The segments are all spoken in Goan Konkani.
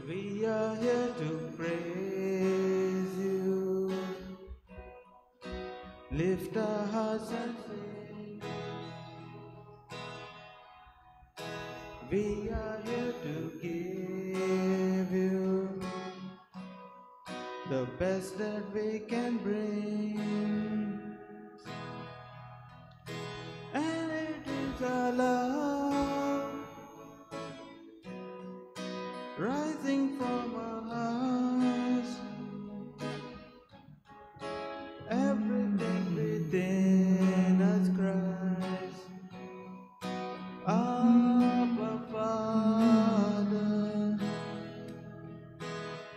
We are here to praise you. Lift our hearts and sing. We are here to give you the best that we can bring. And it is our love rising from our hearts, everything within us cries, Abba, Father.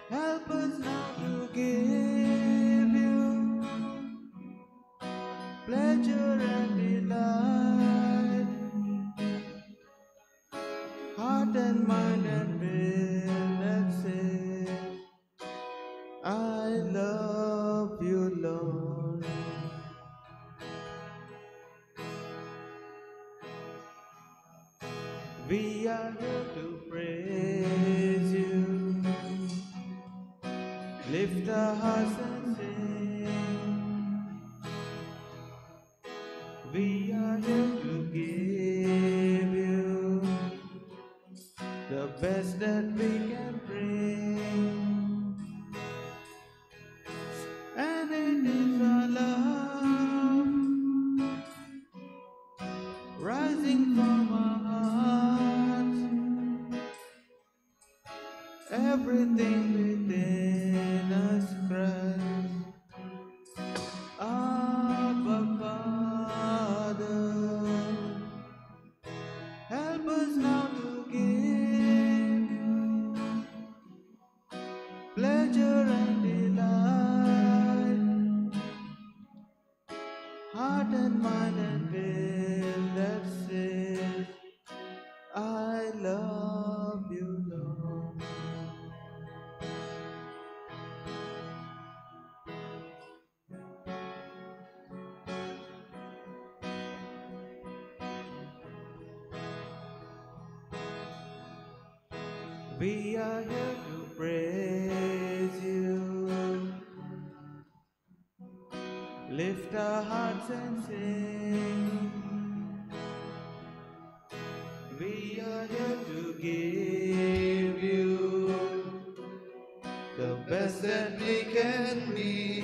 Help us now to give you pleasure and delight, heart and mind and will that says, I love you, Lord. We are here to praise you. Lift our hearts and sing. We are here to give you the best that we can bring. And it is our love rising from our hearts, everything within us cries, Abba, Father. Help us now to give you pleasure and delight, heart and mind and will that says, I love you, Lord. We are here to praise you. Lift our hearts and sing. We are here to give you the best that we can be.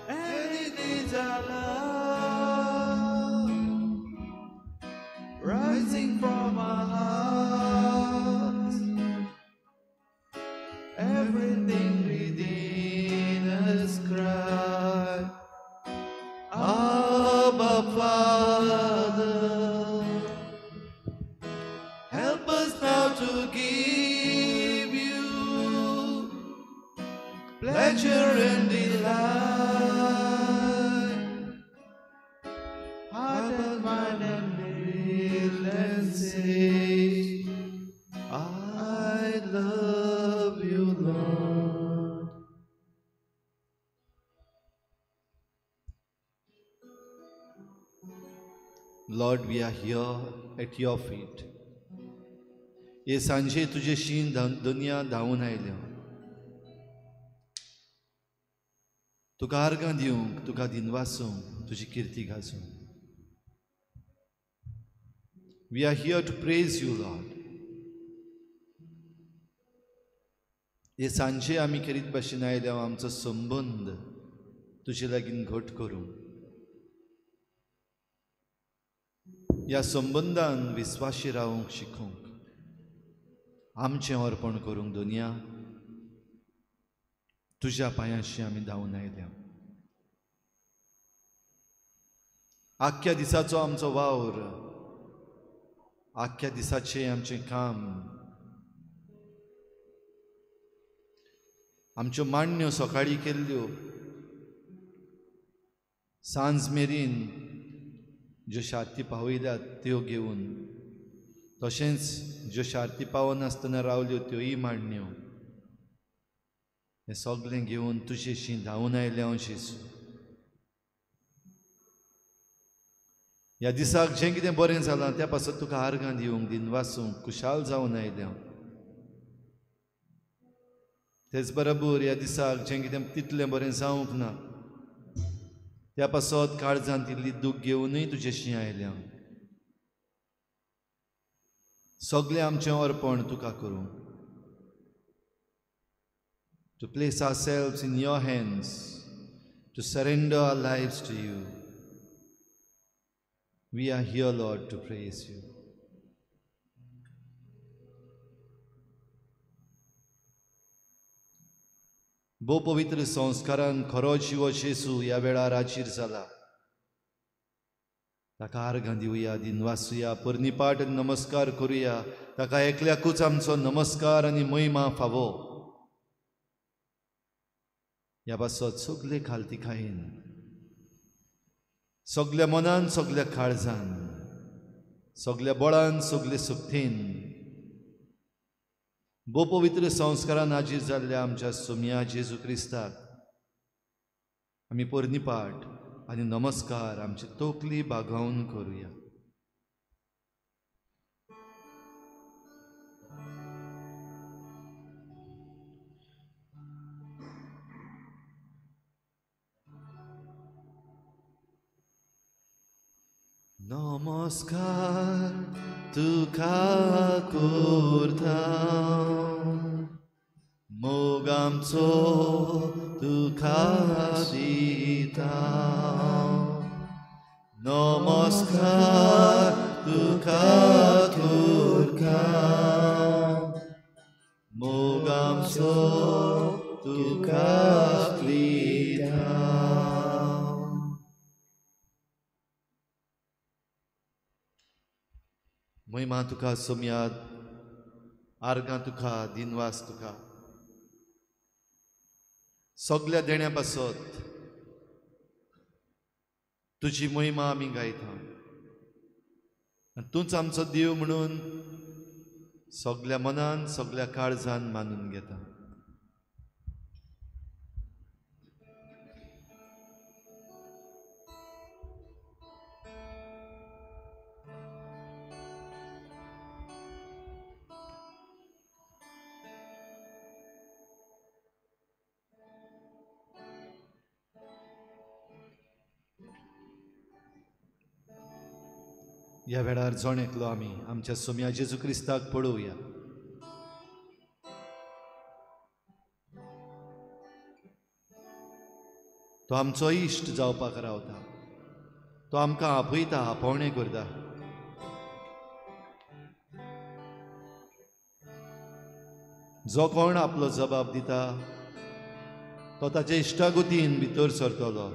And it is our love rising from our hearts, everything within us cry, Abba, Father. Help us now to give you pleasure and delight, Heart and mind and will and and say, say, I love you, Lord. Lord, we are here at your feet. हे सांजे तुजे शीन दुनिया धांवून आयल्या, तुका आर्गां दिवंक, तुका दिनवासूंक, तुजी Kirti गाजोवंक. We are here to praise you, Lord. हे सांजे आमी खेरीत भाशेन आयल्या आमचो संबंद तुजे लागीं घट करूंक. ह्या संबंदान विस्वाशी रावंक शिकोवंक, आमचें अर्पण करूंक दुनिया तुज्या पांयांशी आमी धांवून आयल्या. आख्ख्या दिसाचो आमचो वावर, आख्ख्या दिसाचें आमचें काम, आमच्यो मांडण्यो सकाळीं केल्ल्यो, सांज मेरेन ज्यो शार्ती पावयल्यात त्यो घेवन, तशेंच ज्यो शार्ती पावनासतना रावल्यो त्योय मांडण्यो, हें सगळें घेवन तुजेशी धांवून आयलें हांव जेजू. ह्या दिसाक जें कितें बरें जालां त्या पासत तुका आर्गां दिवंक दिनवासूंक खुशाल जावन आयल्या. तेच बरोबर ह्या दिसाक जें कितें तितलें बरें जावंक ना त्या पासत काळजांत इल्ली दूख घेवनूय तुजेशी आयल्या. सगळें आमचें अर्पण तुका करूं. To place ourselves in your hands, to surrender our lives to you. We are here, Lord, to praise you. भोव पवित्र संस्कारान खरो जिवो जेजू ह्या वेळार हाजीर जाला. ताका आर्गां दिवया, दिनवासुया, पर्निपाट आनी नमस्कार करुया. ताका एकल्याकूच आमचो नमस्कार आनी महिमा फावो. ह्या पासत सगले खालतिकायेन, सगल्या मनान, सगल्या काळजान, सगल्या बळान, सगले शक्तीन भोव पवित्र संस्कारान हाजीर जाल्ल्या आमच्या सोम्या जेजू क्रिस्ताक आमी पर्निपाट आनी नमस्कार आमची तकली बागावन करुया. नमस्कार तुका करता, मोग आमचो तुका दिता. नमस्कार तुका करता, मोग आमचो तुका दिता. महिमा तुका सोम्याद, आर्गां तुका, दिनवास तुका. सगल्या देण्या पासत तुजी महिमा आमी गायता आनी तूंच आमचो देव म्हणून सगल्या मनान, सगल्या काळजान मानून घेता. ह्या वेळार जण एकलो आमी आमच्या सोम्या जेजू क्रिस्ताक पळोवया. तो आमचो इश्ट जावपाक रावता. तो आमकां आपयता, आपोवणें करता. जो कोण आपलो जबाब दिता तो ताचे इश्टागतीन भितर सरतलो.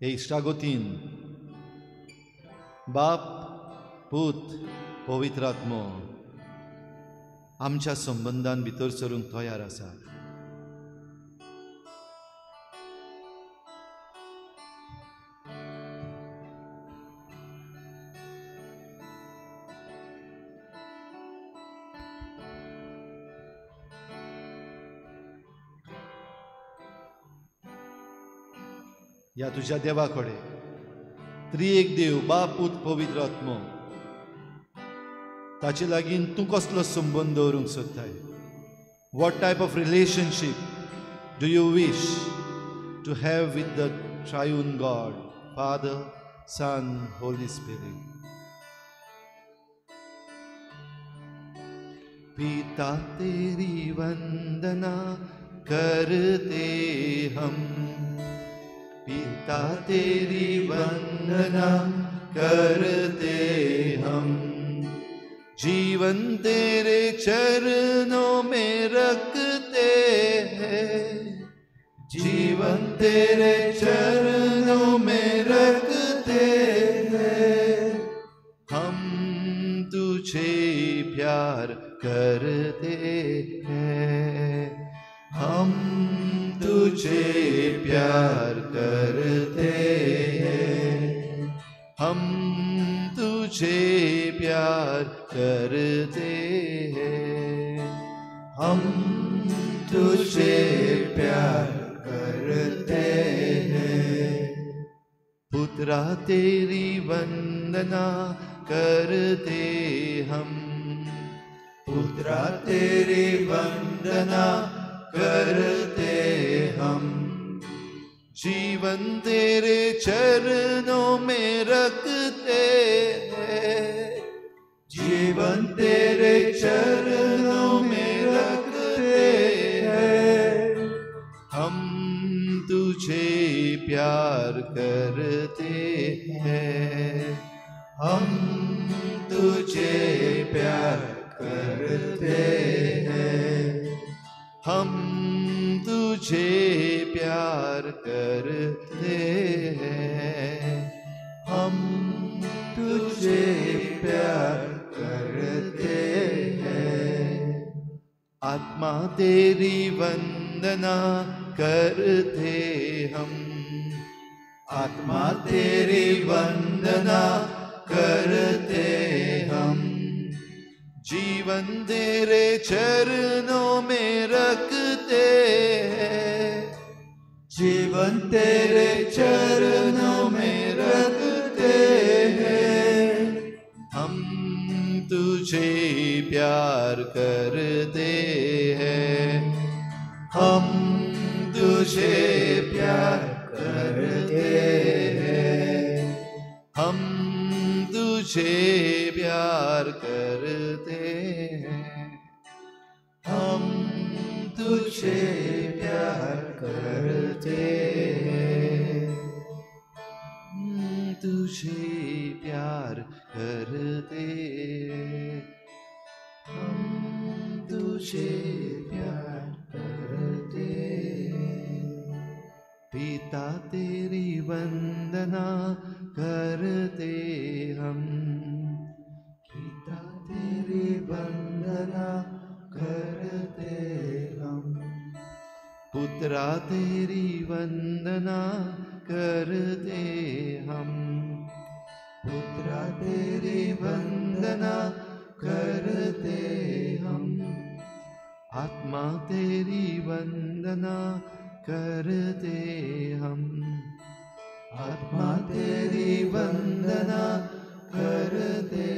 हे इश्टागतीन बाप, पूत, पवित्र आत्मो आमच्या संबंदान भितर सरूंक तयार आसा. ह्या तुज्या देवा कडेन त्रिएक देव, बाप, पूत, पवित्र आत्मो, ताचे लागीं तूं कसलो संबंद दवरूंक सोदताय? What type of relationship do you wish to have with the triune God, Father, Son, Holy Spirit? पिता तेरी वंदना करते हम, पिता तेरी वंदना करते हम, जीवन तेरे चरणों में रखते हैं, जीवन तेरे चरणों में रखते हैं, हम तुझे प्यार करते हैं, हम तुझे प्यार करते हैं, हम तुझे प्यार करते हैं, हम तुझे प्यार करते हैं। पुत्रा तेरी वंदना करते हम, पुत्रा तेरी वंदना करते हम। जीवन तेरे चरणों में रखते हैं, जीवन तेरे चरणों में रखते हैं। हम तुझे प्यार करते हैं, हम तुझे प्यार करते हैं, हम तुझे प्यार करते हैं, हम तुझे प्यार करते हैं। आत्मा तेरी वंदना करते हम, आत्मा तेरी वंदना करते हम। जीवन तेरे चरणों में रखते हैं, जीवन तेरे चरणों में रखते हैं। हम तुझे प्यार करते हैं, हम तुझे प्यार करते हैं, हम तुझे प्यार करते हैं, हम तुझे प्यार करते हैं, तुझे प्यार करते हैं, हम तुझे प्यार करते हैं। पिता तेरी वंदना करते हम, पिता तेरी वंदना करते हम। पुत्रा तेरी वंदना करते हम, पुत्रा तेरी वंदना करते हम। आत्मा तेरी वंदना करते हम, आत्मा तेरी वंदना करते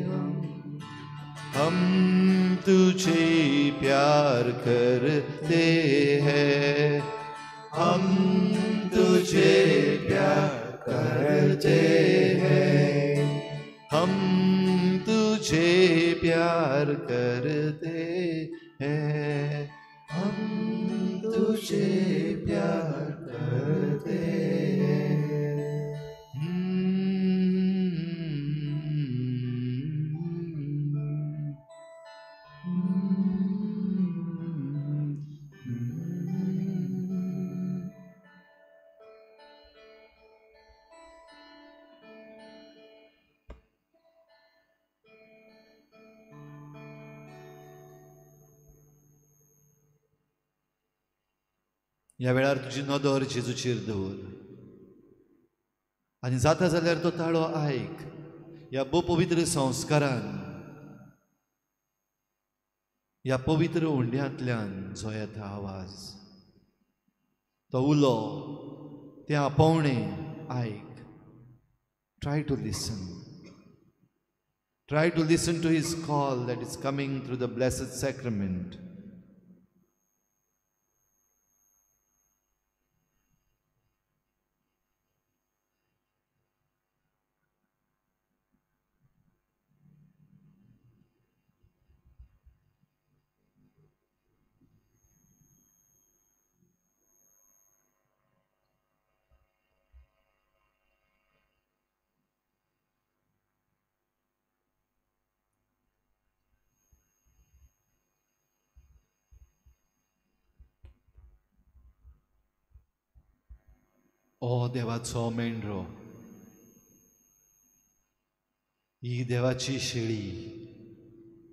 हम। हम तुझे प्यार करते हैं, हम तुझे प्यार करते हैं, हम तुझे प्यार करते हैं, हम तुझे प्यार करते हैं। ह्या वेळार तुजी नदर जेजूचेर दवर आनी जाता जाल्यार तो ताळो आयक. ह्या भोव पवित्र संस्कारान, ह्या पवित्र उंड्यांतल्यान जो येता आवाज, तो उलो, तें आपोवणें आयक. Try to listen. Try to listen to his call that is coming through the blessed sacrament. ओ देवाचो मेंढरो, ही देवाची शेळी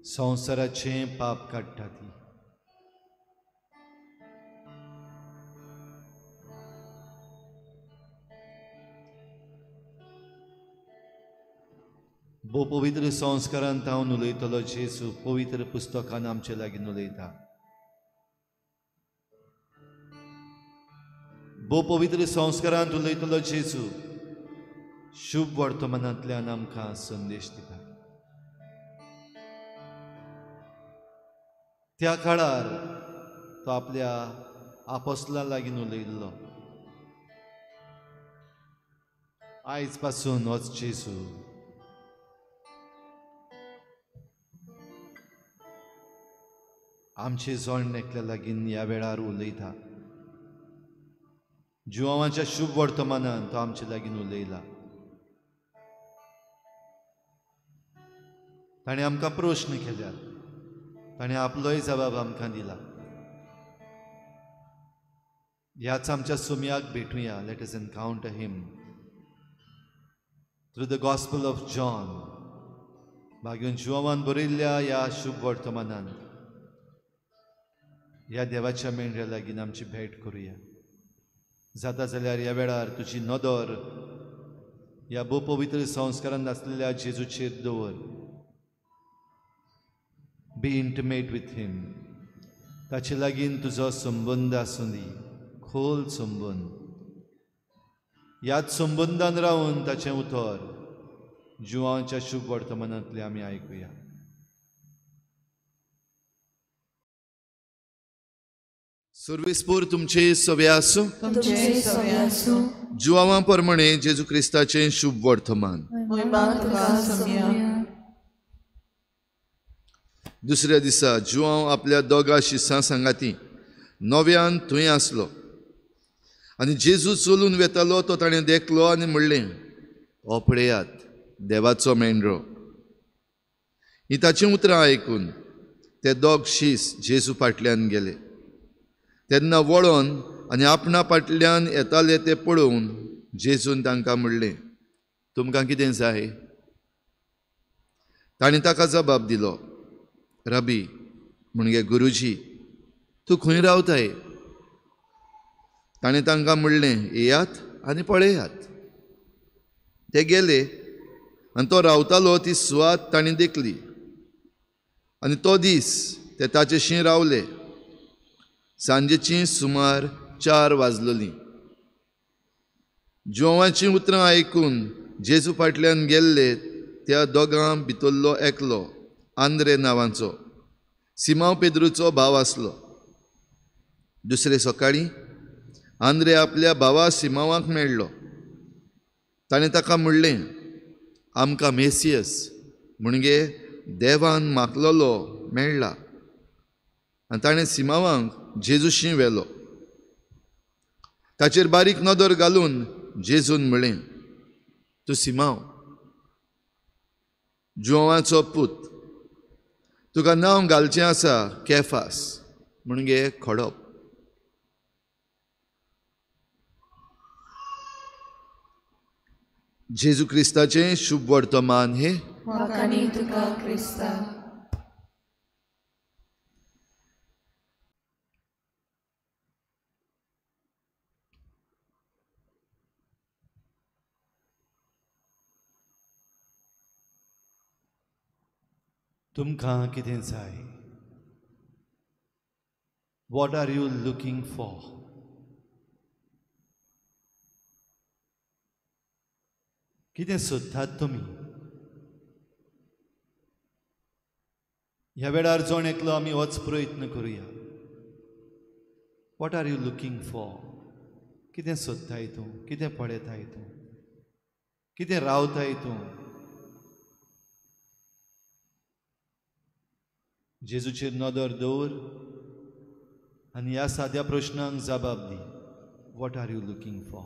संवसाराचें पाप काडटा ती. भोव पवित्र संस्कारान हांव उलयतलो जेजू पवित्र पुस्तकान आमचे लागीं उलयता. भोव पवित्र संस्कारांत उलयतलो जेजू शुभ वर्तमानांतल्यान आमकां संदेश दिता. त्या काळार तो आपल्या आपोस्लां लागीं उलयल्लो. आयज पासून होच जेजू आमचे जण एकल्या लागीं ह्या वेळार उलयता. जुवांच्या शुभ वर्तमानान तो आमचे लागीं उलयला. ताणें आमकां प्रश्न केल्यात, ताणें आपलोय जबाब आमकां दिला. ह्याच आमच्या सुम्याक भेटुया. Let us encounter him through the gospel of John. भाग्योन जुवान बरयल्ल्या ह्या शुभ वर्तमानान ह्या देवाच्या मेंढऱ्या लागीं आमची भेट करुया. जाता जाल्यार ह्या वेळार तुजी नदर ह्या भोवपवित्र संस्कारान आसलेल्या जेजूचेर दवर. बी इंटिमेट विथ हिम. ताचे लागीं तुजो संबंद आसूं दी, खोल संबंद. ह्याच संबंदान रावन ताचें उतर जुवांच्या शुभ वर्तमानांतलें आमी आयकुया. सर्वेस्पोर तुमचे सवे आसूं. जुवां प्रमाणे जेजू क्रिस्ताचें शुभ वर्तमान. दुसऱ्या दिसा जुवांव आपल्या दोगा शिसां सांगाती नव्यान थंय आसलो आनी जेजू चलून वेतालो तो ताणें देखलो आनी म्हणलें, हो पळयात देवाचो मेंढरो. ही ताचीं उतरां आयकून ते दोग शीस जेजू फाटल्यान गेले. तेन्ना वळोन आनी आपणा फाटल्यान येताले ते पळोवन जेजून तांकां म्हणलें, तुमकां कितें जाय? ताणें ताका जबाब दिलो, रबी म्हणजे गुरुजी, तूं खंय रावताय? ताणें तांकां म्हणलें, येयात आनी पळयात. ते गेले आनी तो रावतालो ती सुवात ताणें देखली आनी तो दीस ते ताचेशी रावले. सांजेचीं सुमार 4 वाजलोलीं. जुवांचीं उतरां आयकून जेजू फाटल्यान गेल्ले त्या दोगां भितरलो एकलो आंद्रे नांवाचो सिमांव पेद्रूचो भाव आसलो. दुसरे सकाळीं आंद्रे आपल्या भावा सिमांवाक मेळ्ळो. ताणें ताका म्हणलें, आमकां मेसियस म्हणजे देवान मागलेलो मेळ्ळा. आनी ताणें सिमांवाक जेजूशी व्हेलो. ताचेर बारीक नदर घालून जेजून म्हणलें, तूं सिमांव, जुवांचो पूत, तुका नांव घालचें आसा केफास म्हणजे खडप. जेजू क्रिस्ताचें शुभ वर्तमान हे. तुमकां कितें जाय? What are you looking for? कितें सोदतात तुमी? ह्या वेळार जण एकलो आमी होच प्रयत्न करुया. What are you looking for? कितें सोदताय तूं? कितें पळयताय तूं? कितें रावताय तूं? जेजूचेर नदर दवर आनी ह्या साद्या प्रश्नांक जबाब दी. What are you looking for?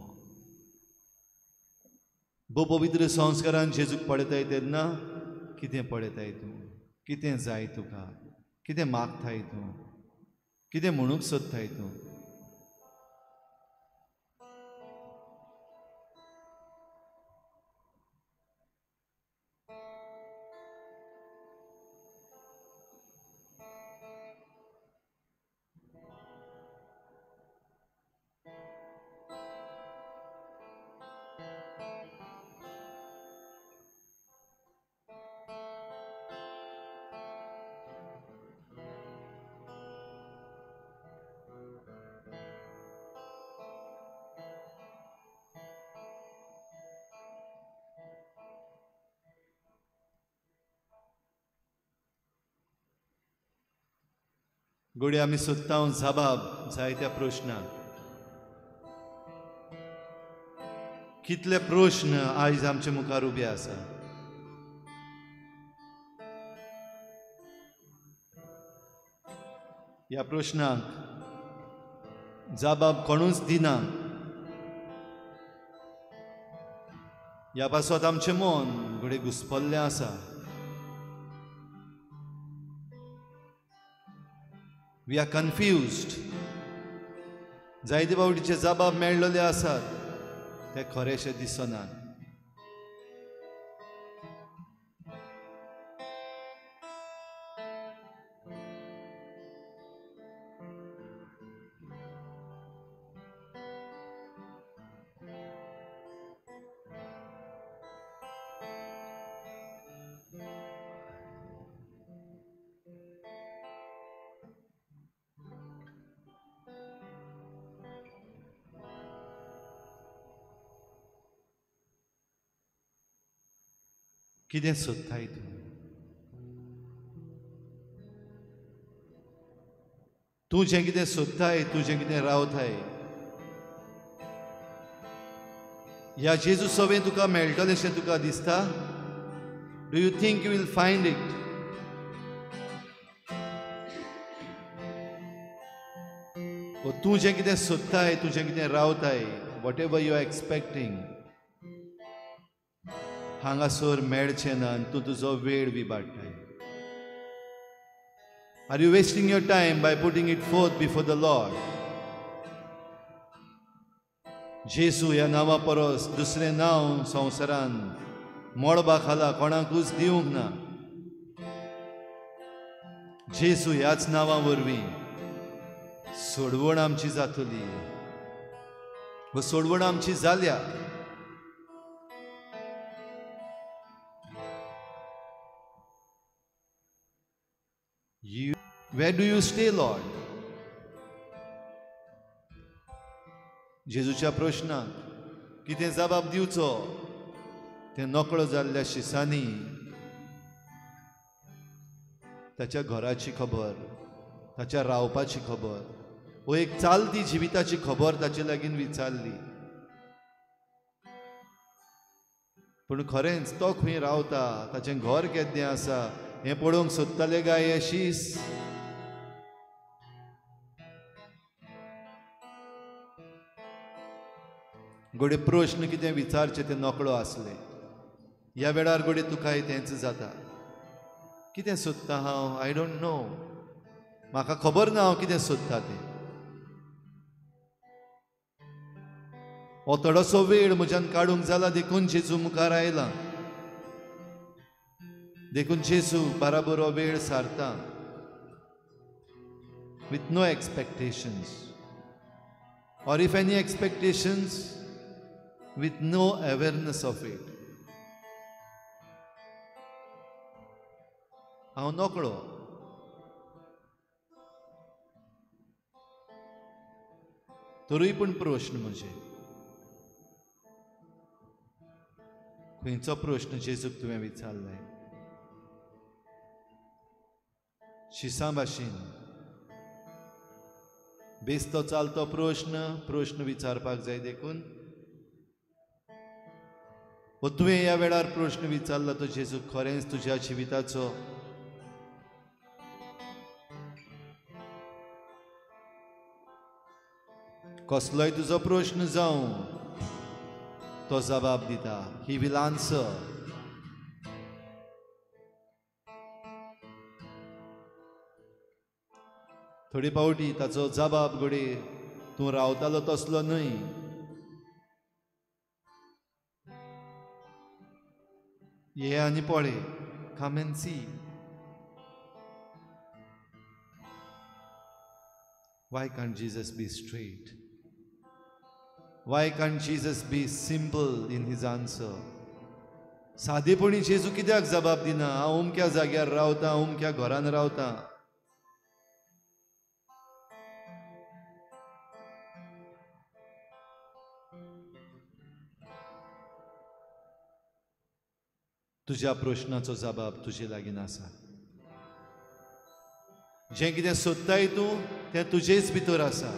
भोव पवित्र संस्कारान जेजूक पळयताय तेन्ना कितें पळयताय तूं? कितें जाय तुका? कितें मागताय तूं? कितें म्हणूंक सोदताय तूं? घडये आमी सोदता जबाब जायत्या प्रश्नाक. कितले प्रश्न आयज आमचे मुखार उबे आसा. ह्या प्रश्नाक जबाब कोणूच दिना. ह्या पासत आमचें मन घडये घुस्पल्लें आसा. We are confused. जायते फावटीचे जबाब मेळ्ळले आसात ते खरेशे दिसनात. कितें सोदताय तूं? तूं जें कितें सोदताय, तूं जें कितें रावताय, ह्या जेजू सवें तुका मेळटलेंशें तुका दिसता? Do you think you will find it? ओ तूं जें कितें सोदताय, तूं जें कितें रावताय, whatever you are expecting, हांगासर मेळचें ना आनी तूं तुजो वेळ विबाडटाय. Are you wasting your time by putting it forth before the Lord? जेजू ह्या नांवा परस दुसरें नांव संवसारान मळबा खाला कोणाकूच दिवंक ना. जेजू ह्याच नांवा वरवीं सोडवण आमची जातली व सोडवण आमची जाल्या. Where do you stay, Lord? जेजूच्या प्रश्नाक कितें जबाब दिवचो तें नकळो जाल्ल्या शिसांनी ताच्या घराची खबर, ताच्या रावपाची खबर, वो एक चालती जिविताची खबर ताचे लागीं विचारली. पूण खरेंच तो खंय रावता, ताचें घर केद्दें आसा हें पळोवंक सोदताले काय हे शीस? घडये प्रश्न कितें विचारचे ते नकळो आसले. ह्या वेळार घडये तुकाय तेंच जाता. कितें सोदता हांव? I don't know. म्हाका खबर ना हांव कितें सोदता तें. हो थोडोसो वेळ म्हज्यान काडूंक जाला देखून जेजू मुखार आयला, देखून जेजू बराबर हो वेळ सारता with no expectations, or if any expectations with no awareness of it. हांव नकळो. तरूय पूण प्रश्न म्हजे, खंयचो प्रश्न जेजूक तुवें विचारलाय? शिसां भाशेन बेस्तो चालतो प्रश्न, प्रश्न विचारपाक जाय देखून वो तुवें ह्या वेळार प्रश्न विचारला तो जेजू खरेंच तुज्या जिविताचो कसलोय तुजो प्रश्न जावं तो जबाब दिता. He will answer. थोडे फावटी ताचो जबाब घडये तूं रावतालो तसलो न्हय. ये आनी पळय, come and see. Why can't Jesus be straight? Why can't Jesus be simple in his answer? सादेपणी जेजू कित्याक जबाब दिना? हांव अमक्या जाग्यार रावता, अमक्या घरान रावता. तुज्या प्रश्नाचो जबाब तुजे लागीं आसा. जें कितें सोदताय तूं तें तुजेच भितर आसा.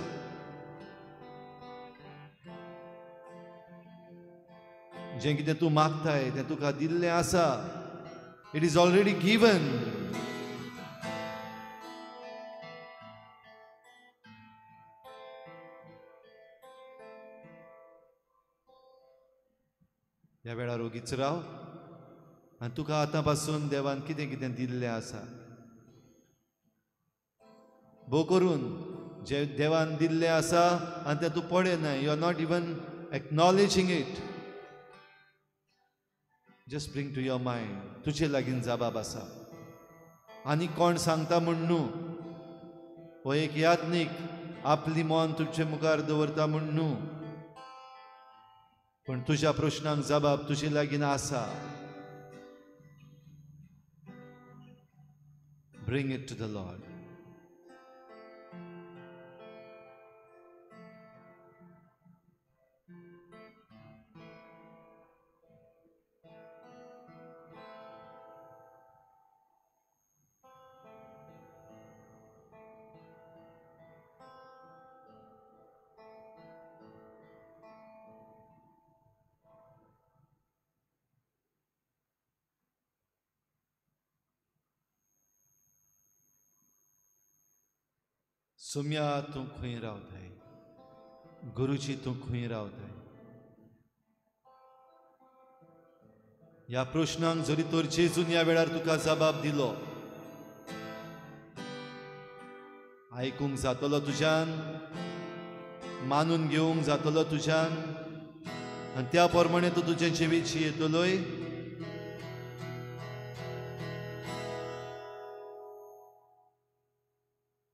जें कितें तूं मागताय तें तुका दिल्लें आसा. It is already given. ह्या वेळार ओगीच राव आनी तुका आतां पासून देवान कितें कितें दिल्लें आसा. भोव करून जे देवान दिल्लें आसा आनी तें तूं पळयना. You are not even acknowledging it. Just bring to your mind. तुजे लागीं जबाब आसा. आनी कोण सांगता म्हूण न्हू, हो एक याज्ञीक आपली मन तुजे मुखार दवरता म्हूण न्हू, पूण तुज्या प्रश्नांक जबाब तुजे लागीं आसा. Bring it to the Lord. Soumya तूं खंय रावताय? गुरुजी तूं खंय रावताय? ह्या प्रश्नांक जरी तर जेजून ह्या वेळार तुका जबाब दिलो, आयकूंक जातलो तुज्यान, मानून घेवंक जातलो तुज्यान, आनी त्या प्रमाणे तूं तुजें जिवीत जियेतलोय.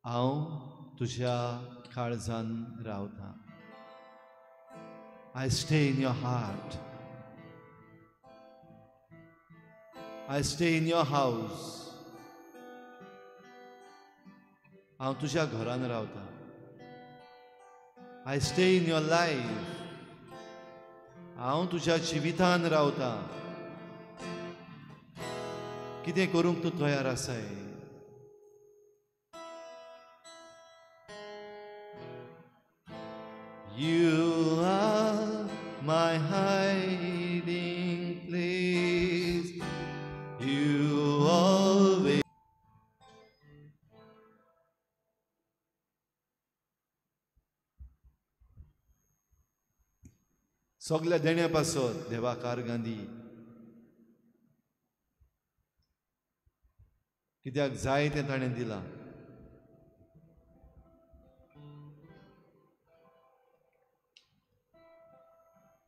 हांव तुज्या काळजान रावता. I stay in your heart. I stay in your house. हांव तुज्या घरान रावता. I stay in your life. हांव तुज्या जिवितान रावता. कितें करूंक तूं तयार आसाय? You are my hiding place. You always. सगल्या देण्या पासत देवा कारगांदी कित्याक जाय तें ताणें दिलां.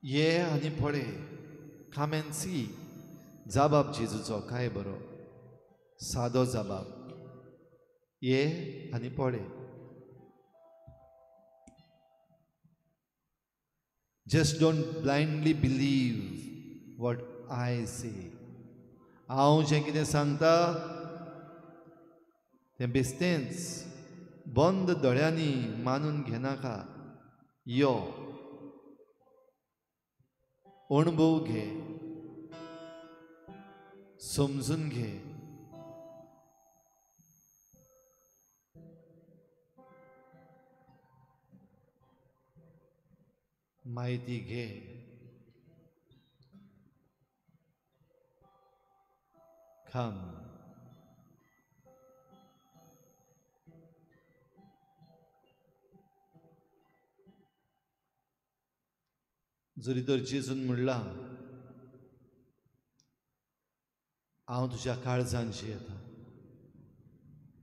ये आनी पळय, कम एंड सी. जाबाब जेजूचो काय बरो, सादो जाबाब. ये आनी पळय. Just don't blindly believe what I say. हांव जें कितें सांगता तें बेस्तेंच बंद दोळ्यांनी मानून घेनाका. यो, अणभव घे, समजून घे. माहिती घे. Come. जरी तर जेजून म्हणलां, हांव तुज्या काळजान जियेता,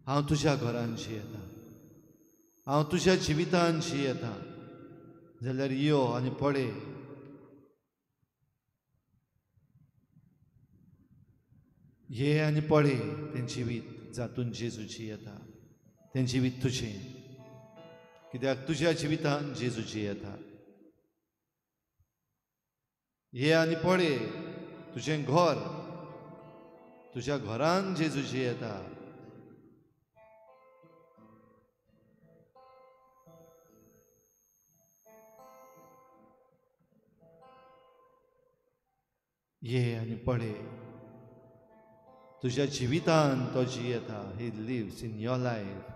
हांव तुज्या घरान जियेता, हांव तुज्या जिवितान जियेता, जाल्यार यो आनी पळय. ये आनी पळय तें जिवीत जातून जेजू जियेता, तें जिवीत तुजें, कित्याक तुज्या जिवितान जेजू जियेता. ये आनी पळय तुजें घर, तुज्या घरान जेजू जियेता. ये आनी पळय. तुज्या जिवितान तो जियेता. He lives in your life.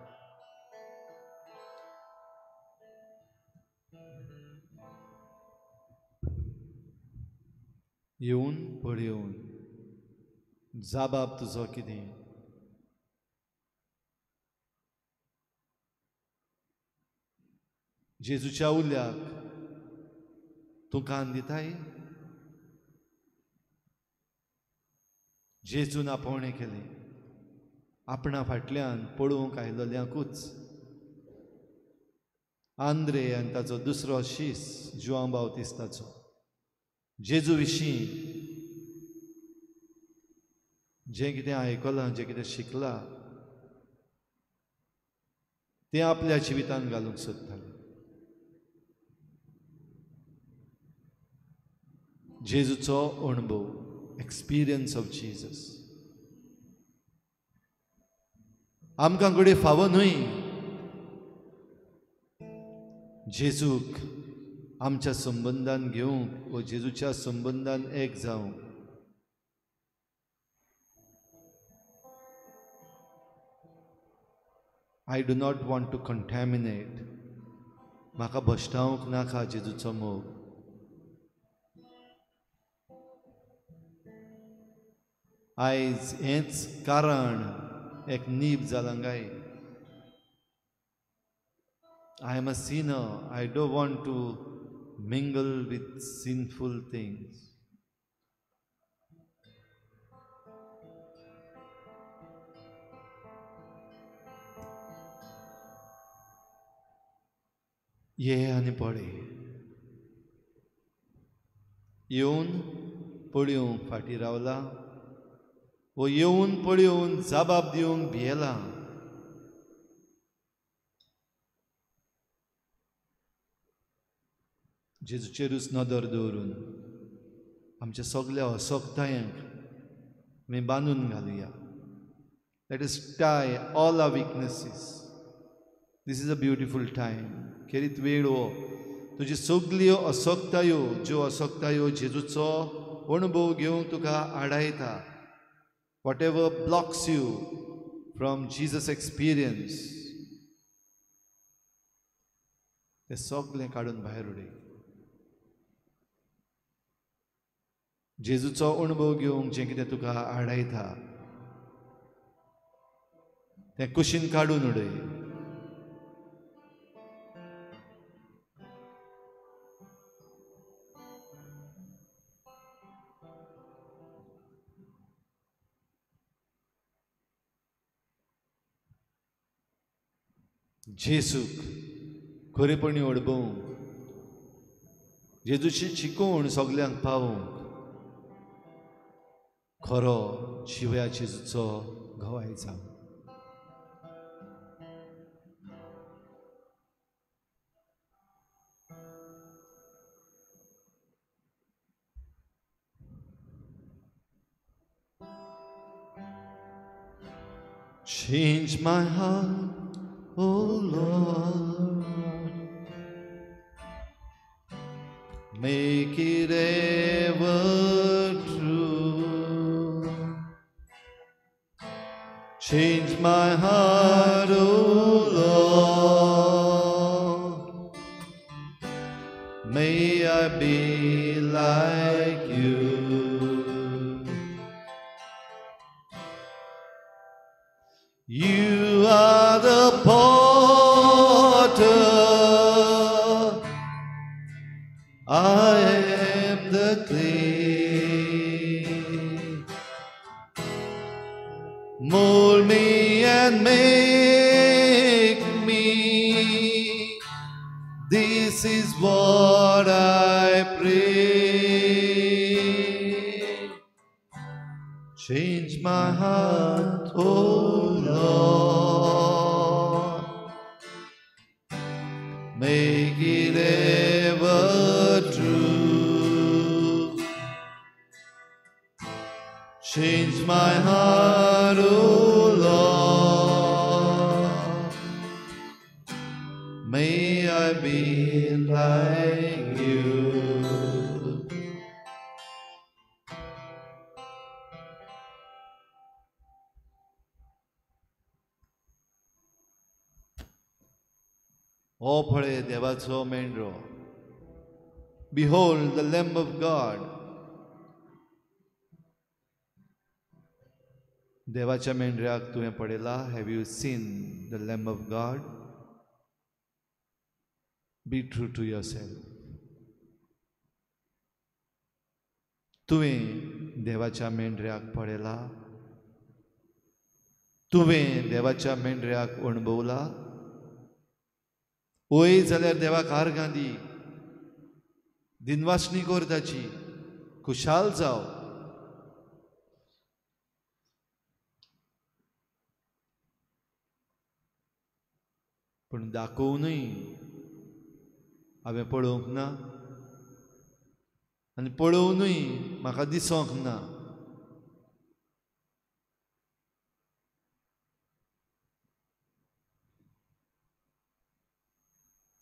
येवन पळोवन जाबाब तुजो कितें? जेजूच्या उल्याक तूं कान दिताय? जेजून आपोवणें केलें आपणा फाटल्यान पळोवंक आयलोल्यांकूच. आंद्रे आनी ताचो दुसरो शीस जुआंव बावतिस्ताचो जेजू विशीं जें कितें आयकलां, जें कितें शिकलां तें आपल्या जिवितान घालूंक सोदतालें. जेजूचो अणभव, एक्सपिरियन्स ऑफ जीजस आमकां घडये फावो न्हय. जेजूक आमच्या संबंदान घेवंक व जेजूच्या संबंदान एक जावंक. I do not want to contaminate. म्हाका भश्टावंक नाका जेजूचो मोग. आयज हेंच कारण एक नीब जालां काय. I am a sinner. I don't want to mingle with sinful things. ये आनी पळय, येवन पळोवंक फाटीं रावला वो येवन पळोवन जबाब दिवंक भियेला. जेजूचेरूच नदर दवरून आमच्या सगल्या असक्तायांक आमी बांदून घालुया. Let us tie all our weaknesses. This is a beautiful time. खेरीत वेळ हो. तुजी सगल्यो असक्तायो, ज्यो असक्तायो जेजूचो अणभव घेवंक तुका आडायता, whatever blocks you from Jesus experience, तें सगलें काडून भायर उडय. जेजूचो अणभव घेवंक जें कितें तुका आडायता तें कुशीन काडून उडय. जेजूक खरेपणी अणभवूंक, जेजूची शिकवण सगल्यांक पावोवंक खरो जिव्या जेजूचो गवाय जावं. Change my heart, O Lord, make it ever true. Change my heart, O Lord, may I be like you. You are the potter, I am the clay. Mold me and make me, this is what I pray. Change my heart, O Lord, make it ever true. Change my heart, O Lord, may I be like you. हो पळय देवाचो मेंढरो. Behold the Lamb of God. देवाच्या मेंढऱ्याक तुवें पळयला? Have you seen the Lamb of God? Be true to yourself. तुवें देवाच्या मेंढऱ्याक पळयला? तुवें देवाच्या मेंढऱ्याक अणभवला? वय जाल्यार देवाक आर्गां दी, दिनवासणी कर ताची, खुशाल जाव. पूण दाखोवनूय हांवें पळोवंक ना आनी पळोवनूय म्हाका दिसोंक ना.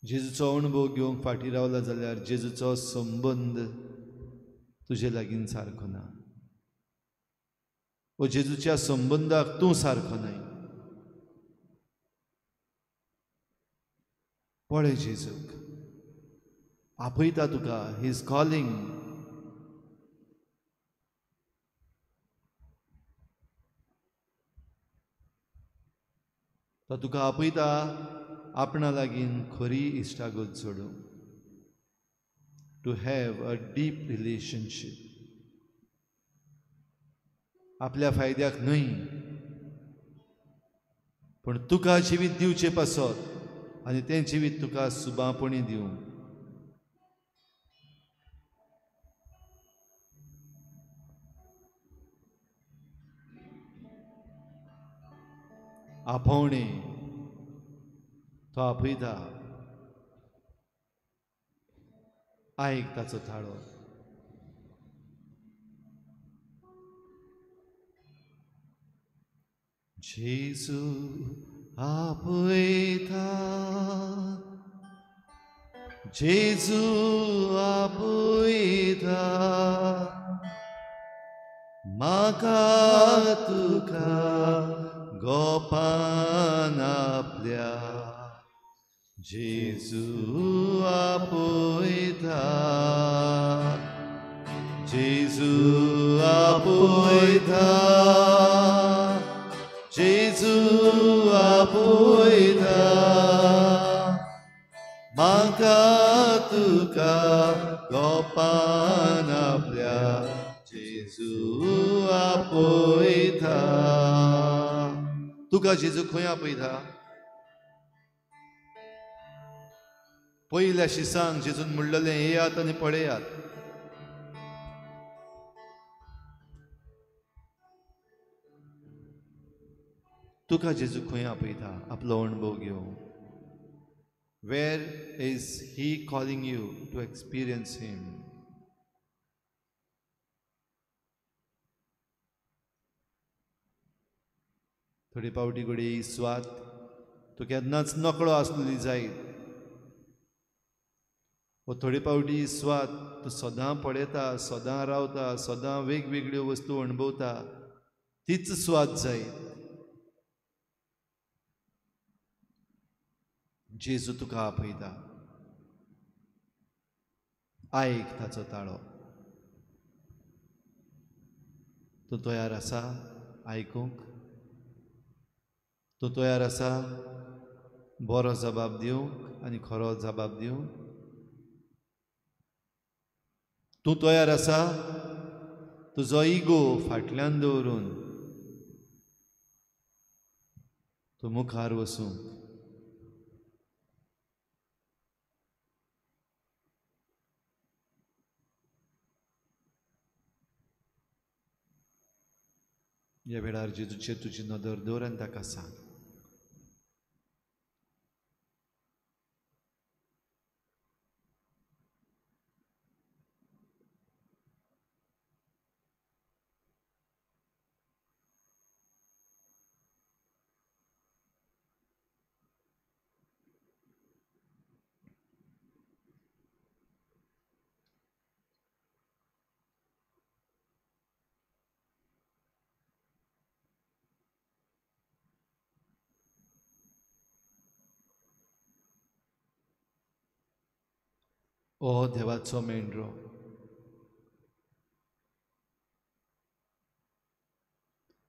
जेजूचो अणभव घेवंक फाटीं रावला जाल्यार जेजूचो संबंद तुजे लागीं सारको ना, वो जेजूच्या संबंदाक तूं सारको न्हय. पळय जेजूक आपयता तुका. He is calling. तो तुका आपयता आपणा लागीं खरी इश्टागत जोडूंक, to have a deep relationship. आपल्या फायद्याक न्हय, पूण तुका जिवीत दिवचें पासत आनी तें जिवीत तुका सुबापणी दिवं. आपोवणें तो आपयता. आयक ताचो थाळो. जेजू आपयता, जेजू आपयता, म्हाका तुका गोपान आपल्या. जेजू आपयता, जेजू आपयता, जेजू आपयता, म्हाका तुका गोपान आपल्या. जेजू आपयता. तुका जेजू खंय आपयता? पयल्या शिसांक जेजून म्हणलेलें, येयात आनी पळयात. तुका जेजू खंय आपयता? आपलो अणभव घेवंक. Where is he calling you to experience him? थोडे पावटी घडये ही स्वात तूं केन्नाच नकळो आसलेली जायत, वो थोडे पावटी ही स्वात तूं सदां पळयता, सदां रावता, सदां वेगवेगळ्यो वस्तू अणभवता, तीच स्वात जायत. जेजू तुका आपयता. आयक ताचो ताळो. तूं तयार आसा आयकूंक? तूं तयार आसा बरो जबाब दिवंक आनी खरो जबाब दिवंक? तूं तयार आसा तुजो इगो फाटल्यान दवरून तूं मुखार वचूंक? ह्या वेळार जेजूचेर तुजी नदर दवर आनी ताका सांग, ओ देवाचो मेंढरो,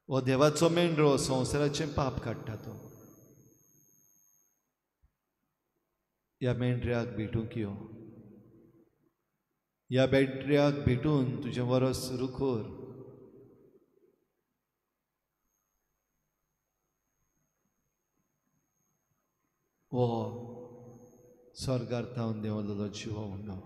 ओ देवाचो मेंढरो संवसाराचें पाप काडटा तो. ह्या मेंढऱ्याक भेटूंक यो, ह्या मेंढऱ्याक भेटून तुजें वरस सुरू कर. ओ स्वर्गार थावन देंवलेलो जिवो उंडो.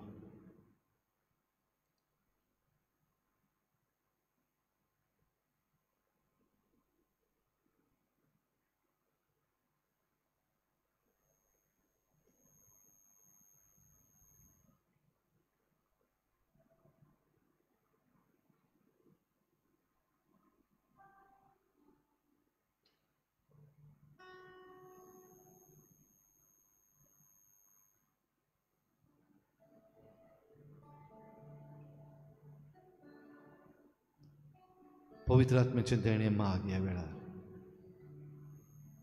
पवित्र आत्म्याचें देणें माग ह्या वेळार.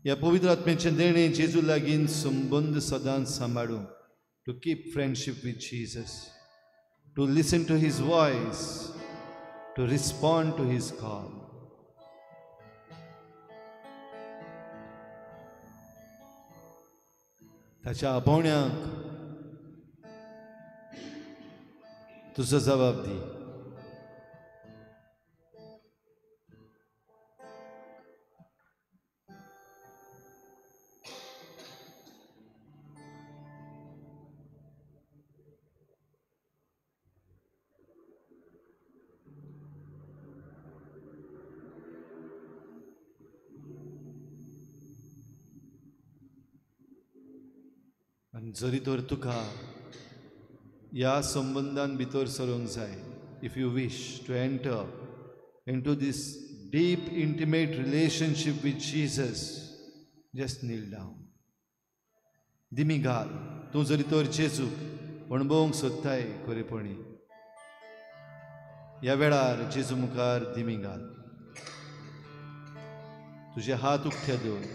ह्या पवित्र आत्म्याचें देणें जेजू लागीं संबंद सदांच सांबाळूंक, to keep friendship with Jesus, to listen to his voice, to respond to his call. ताच्या आपोवण्याक तुजो जबाब दी. आनी जरी तर तुका ह्या संबंदान भितर सरूंक जाय, if you wish to enter into this deep intimate relationship with Jesus, just kneel down. दिमी घाल. तूं जरी तर जेजूक अणभवूंक सोदताय खरेपणी, ह्या वेळार जेजू मुखार दिमी घाल. तुजे हात उक्ते दवर.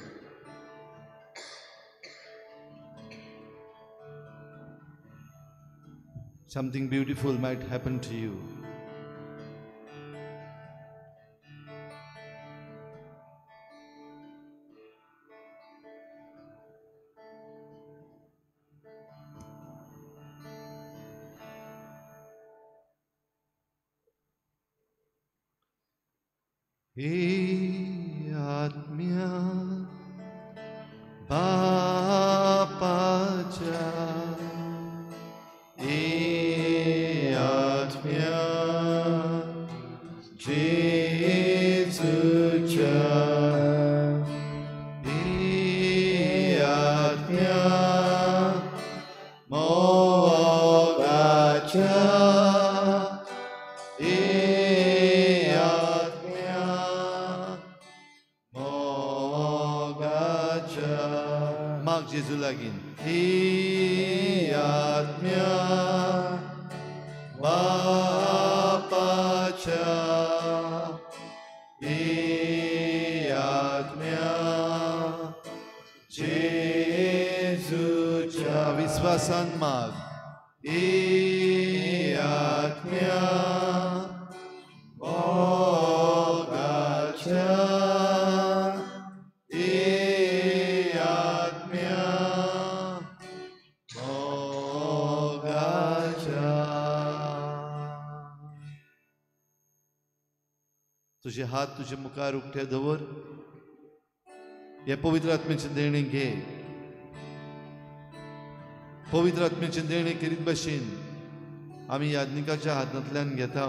Something beautiful might happen to you. हे आत्म्या बापाच्या, हे आत्म्या जेजूच्या, हे आत्म्या मोगाच्या, हे आत्म्या मोगाच्या. माग जेजू लागीं. हे आत्म्या बापाच्या, हे आत्म्या जेजूच्या. विश्वासान माग. हे आत्म्या मोगाच्या, हे आत्म्या मोगाच्या. तुझे हात तुझे मुखार उक्ते दवर. हे पवित्र आत्म्याचें देणें घे. पवित्र आत्म्याचें देणें करीत भशेन आमी याज्ञिकाच्या हातांतल्यान घेता.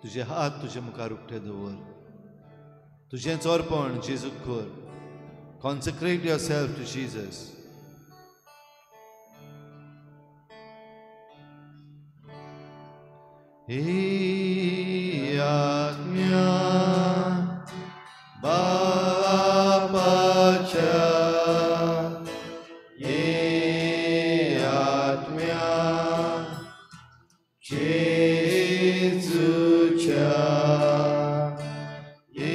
तुझे हात तुझे मुखार उक्ते दवर. तुझेंच अर्पण जेजूक कर. Consecrate yourself to Jesus. हे आत्म्या बापाच्या, हे आत्म्या जेजूच्या, हे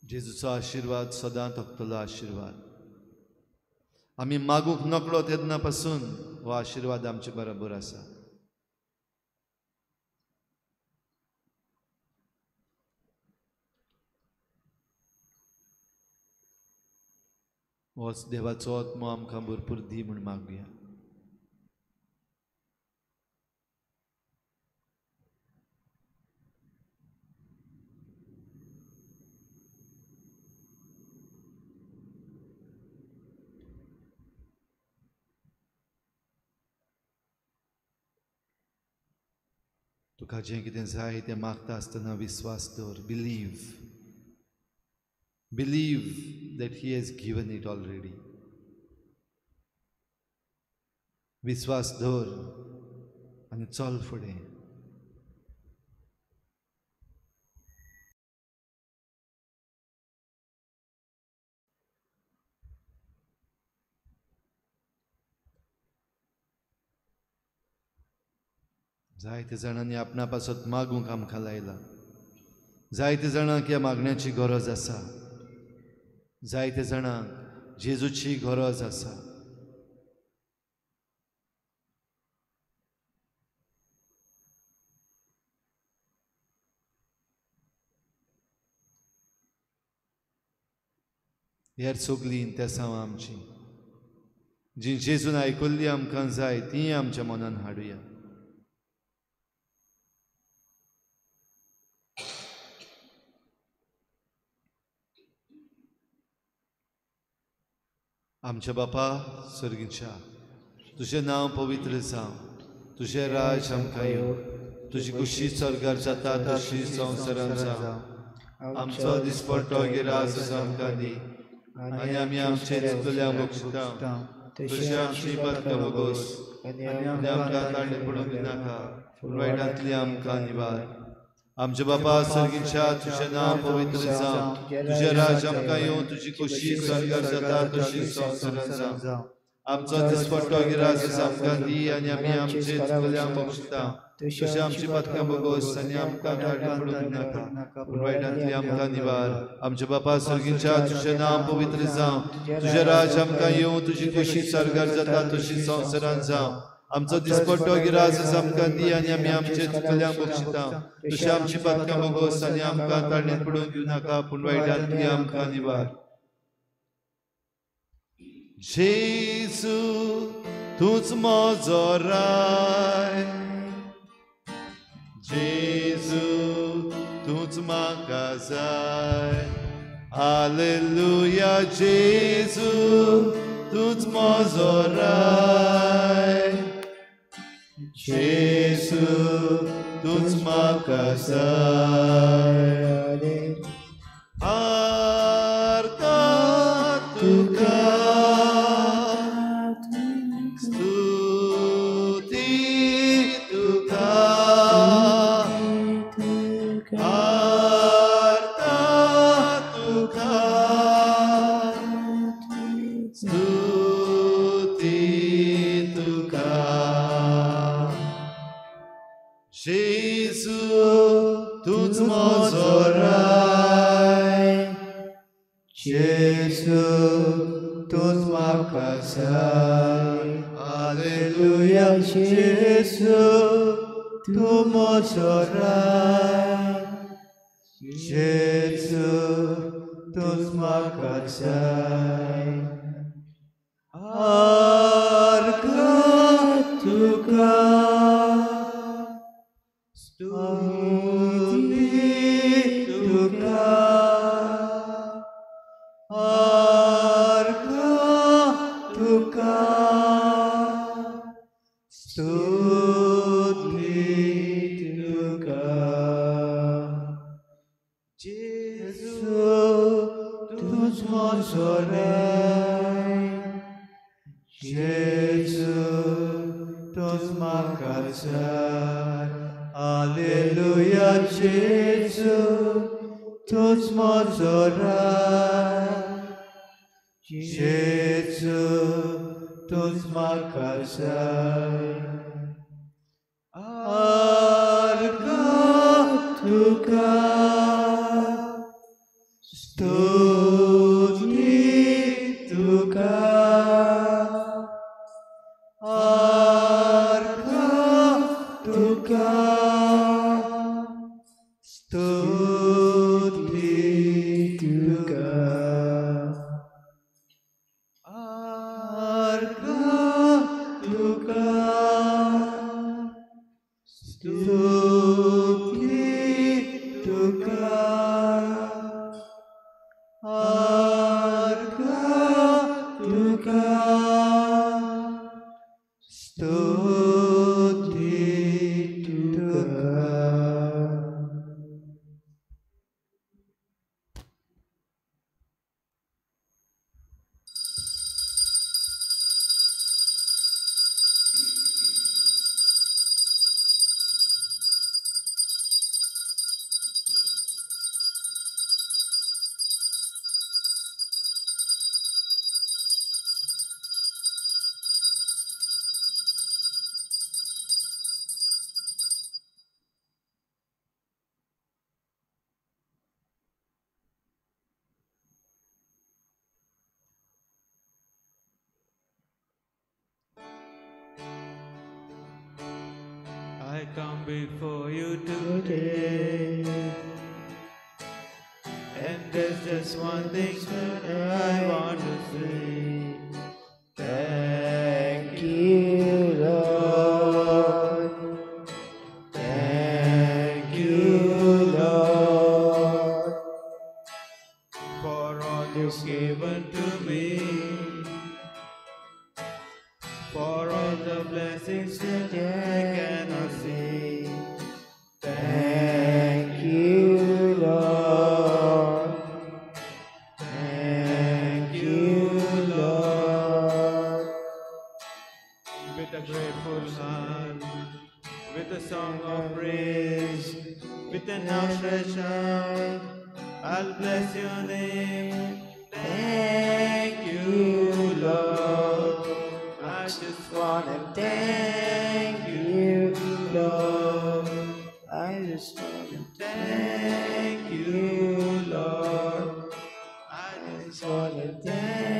जेजूचो आशिर्वाद सदां तकतलो आशिर्वाद. आमी मागूंक नकळो तेन्ना पासून हो आशिर्वाद आमचे बरोबर आसा. होच देवाचो आत्मो आमकां भरपूर दी म्हूण मागुया. तुका जें कितें जाय तें मागता आसतना विस्वास दवर. Believe, believe that he has given it already. विस्वास दवर आनी चल फुडें. जायते जाणांनी आपणा पासत मागूंक आमकां लायलां. जायते जाणांक ह्या मागण्याची गरज आसा. जायते जाणांक जेजूची गरज आसा. हेर सगळीं इंतेसांवां आमची जी जेजून आयकुल्ली आमकां जाय ती आमच्या मनान हाडुया. आमच्या बापा सर्गीच्या, तुजें नांव पवित्र जावं, तुजें राज आमकां येवं, तुजी खुशी स्वर्गार जाता तशी संवसारांत जावं. आमचो दिसपट्टो गिरास आमकां दी आनी आमी आमचे चुकल्यांक बक्षिता तशी आमची पथकां भोगोस आनी आमकां ताणें पडूंक दिनाका, पूण वायटांतली आमकां निवार. आमच्या बापा सर्गीच्या, तुजें नांव पवित्र जावं, तुजें राज आमकां येवं, तुजी खुशी स्वर्गार जाता तशी संवसारांत जावं. आमचो दिसपट्टो गिरास आमकां दी आनी आमी आमचे चुकल्यांक बक्षिता तशी आमची पथकां भोगोस आनी आमकां ताणें पडूंक दिनाका, पूण वायटांतली आमकां निवार. आमच्या बापा सर्गीच्या, तुजें नांव पवित्र जावं, तुजें राज आमकां येवं, तुजी खुशी स्वर्गार जाता तशी संवसारांत जावं. आमचो दिसपट्टो गिरास आमकां दी आनी आमी आमचे चुकल्यांक बक्षिता तशी आमची पथकां भोगोस आनी आमकां ताणें पडूंक दिवनाका, पूण वायटांतली आमकां निवार. जेजू तूंच म्हजो राय, जेजू तूंच म्हाका जाय. हालेलुया, जेजू तूंच म्हजो राय, जेजू तूंच म्हाका जाय. आर्का तुका स्तुती तुका, आर्का तुका स्तुती तुका. जेजू तूंच म्हजो राय, जेजू तूंच म्हाका जाय. हालेलुया, जेजू तूं म्हजो राय, जेजू तूंच म्हाका जाय. आर्का तुका स्तुती तुका, आर्का तुका स्तुती तुका. जेजू तूंच म्हजो राय, जेजू तूंच म्हाका जाय. हालेलुया, जेजू तूंच म्हजो राय, जेजू तूंच म्हाका जाय. आर्का तुका स्तुती आर्गां तुका स्तुती तुका आर्गां तुका स्तुती तुका आर्गां तुका स्तुती तुका. I come before you today, and there's just one thing that I want to say. Thank you, Lord. Thank you, Lord, for all you've given to me, for all the blessings that I cannot see. Thank you, Lord. Thank you, Lord. With a grateful heart, with a song of praise, with an outstretched hand, I'll bless your name. Thank you, Lord. I just wanna thank you, Lord. I just wanna thank you, Lord. I just wanna thank